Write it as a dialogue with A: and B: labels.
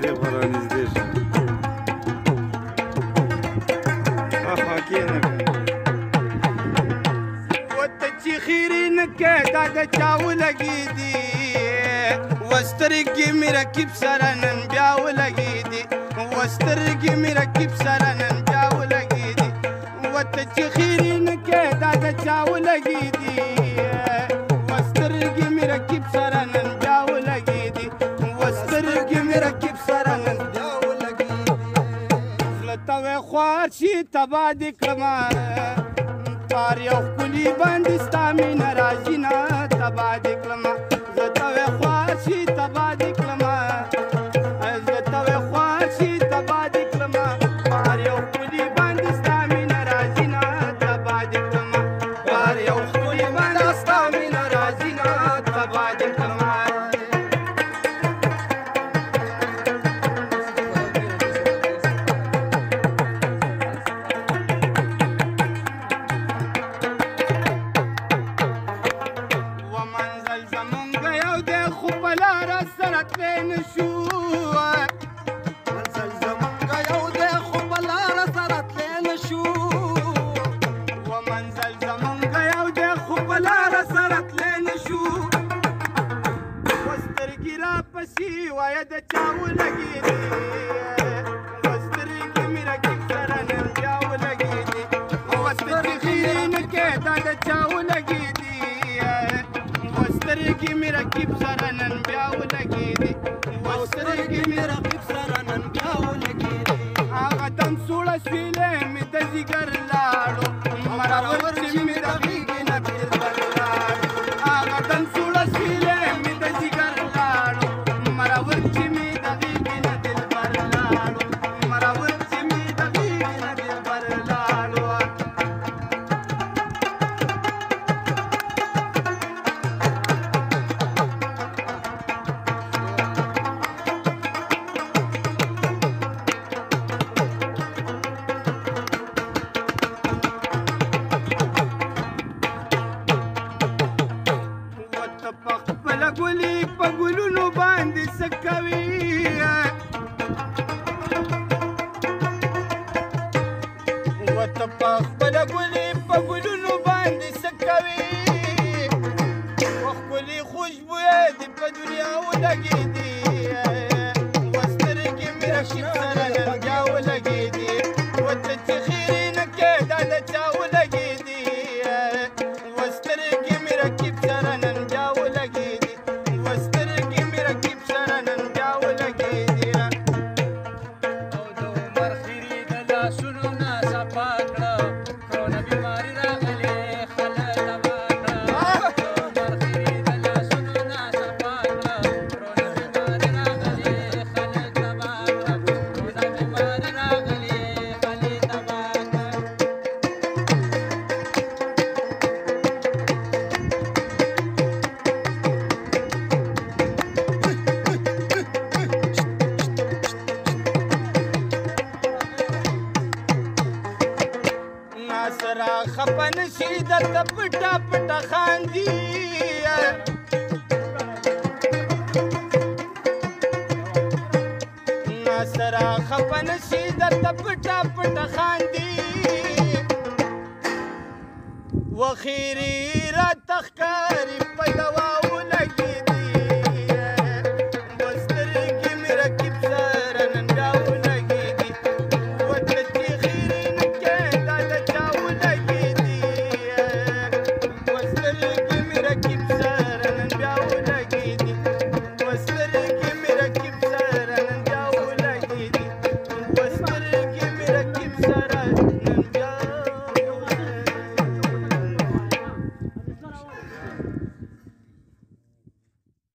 A: دې خوا رانږدې شه. اخوا کښېنه که.
B: ورته چې خیرې نه کې دا د چا ولګېدي، وسترګې مې رقیب سره نن بیا ولګېدي، وسترګې مې رقیب سره نن بیا ولګېدي. ورته چې خیرې نه کې دا د چا ولګېدي، وسترګې مې رقیب سره نن بیا ولګېدي، وسترګې مې رقیب سره نن
C: بیا ولګېدي.
B: زړه ته وې خوار شي تباه دې کړمه، پار یو ښکلي باندې ستا مینه راځي نه تباه دې کړمه. زه ته وې خوار شي تباه دې کړمه، زه ته وې خوار شي تباه دې کړمه، پار یو ښکلي باندې ستا مینه راځي نه تباه دې کړمه، پار یو ښکلي باندې ستا مینه راځي نه تباه دې کړمه. ومنزل زمونږ یو دی خو په لاره سره تللی نه شو،
C: منزل زمونږ یو دی خو په لاره سره تللی نه شو،
B: ومنزل زمونږ یو دی خو په لاره سره تللی نه شو. وسترګې راپسې وایه د چا ولګېدې، وسترګې مې رقیب سره نن بیا ولګېدې، وسترګې خیرې نه کې دا د چا ولګېدې، وسترګې مې رقیب سره نن بیا ولګېدې، وسترګې مې
C: رقیب سره نن بیا ولګېدې.
B: هغه دم سوړه سویلې مې د ځیګر لاړو، مرور چې مې د غېږې نه دلبر لاړو، هغه دم سوړه سویلې مې د ځیګر لاړو، مرور چې مې د غېږې نه دلبر لاړو، مرور چې مې د غېږې نه دلبر لاړو. ورته په خپله ګلي په ګلونو باندې څه کوي، ورته په خپله ګلي په ګلونو باندې څه کوي، وښکلي خوشبویه دې په دنیا ولګېدي، وسترګې مې رقیب سره نن بیا ولګېدي، ورته چې خیرې نه کې دا د چا ولګېدي، وسترګې مې رقیب سره نن بیا ولګېدي، وسترګې مې رقیب سره نن بیا ولګېدي.
D: او د عمر خیرې د لاسونو نه صفا کړه، کرونا بیماري راغلې خلک تباه کړه. د عمر خیرې د لاسونو نه صفا کړه، کرونا بیماري راغلې خلک تباه کړه، کرونا بیماري راغلې خلک تباه کړه.
B: ناصره خپه نه شي درته پټه پټه خاندي، ناصره خپه نه شي درته پټه پټه خاندي، وخیرې راته ښکاري په دوا